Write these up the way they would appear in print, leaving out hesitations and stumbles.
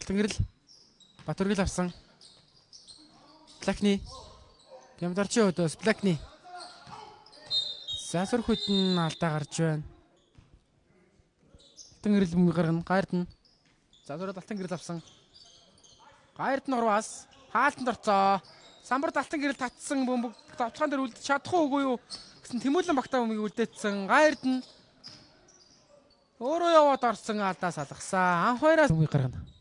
Алтангэрэл Батөргөл авсан. Блэкни. Бямдарчийн өдөөс Блэкни. За сүрхүйд нь алдаа гарч байна. Алтангэрэл бөмбөг гаргана. Гайрдна. За зураад Алтангэрэл авсан. Гайрд нь урваас хаалтанд орцоо. Самбар Алтангэрэл татсан бөмбөг товчхон дээр үлдэж чадах уугүй юу гэсэн Тэмүүлэн багтаа бөмбөгийг үлдээсэн. Гайрд нь өөрөө яваад орсон алдаа салгасан. Анх хоёроос бөмбөгийг гаргана.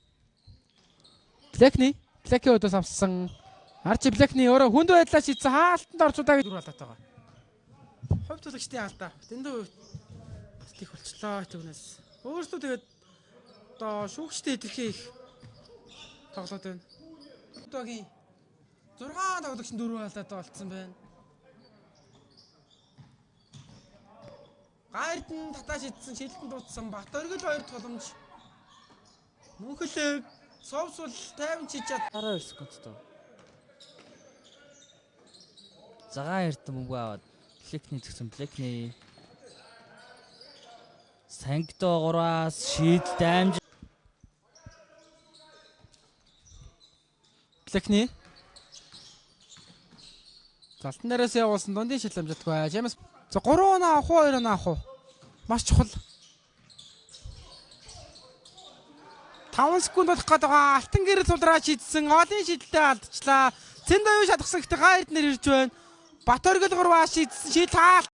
Блэкни. Блэки өдөөс авсан. Арчи Блэкни өөрөө хүнд байдлаа шийдсэн. Хаалтанд орж удаа гэж дөрөв алдаатай байгаа. Хувь төлөгчдийн алдаа. Дэндүү бас их болчлоо түүнээс. Өөрсдөө тэгээд одоо шүүгчтэй хэтэрхий их тоглоод байна. Одоогийн 6 тоглогч нь дөрөв алдаатай болцсон байна. Гайрд нь татаа шидсэн, шилтэн дуудсан Батөргөл хоёр тогломж. Мөнхөлөг совсул 50 чиж чад 12 секундтай. Цагаан эрдэн бөмбөг аваад Блекни згсэн Блекни. Сангидо 3-аас шийдэлт амж. Блекни. Залтан дээрээс явуулсан дундын шил амжтгүй. Жамс за 3 оноо авах уу 2 оноо авах уу? Маш чухал. 5 секунд болох гээд байгаа. Алтан гэрэл сулраа шийдсэн. Олон шийдэлтэй алдчихлаа. Цэндэ юу шатгсан гэхдээ гайрд нэр ирж байна. Батөргөл 3-аа шийдсэн. Шийдэл хаалт.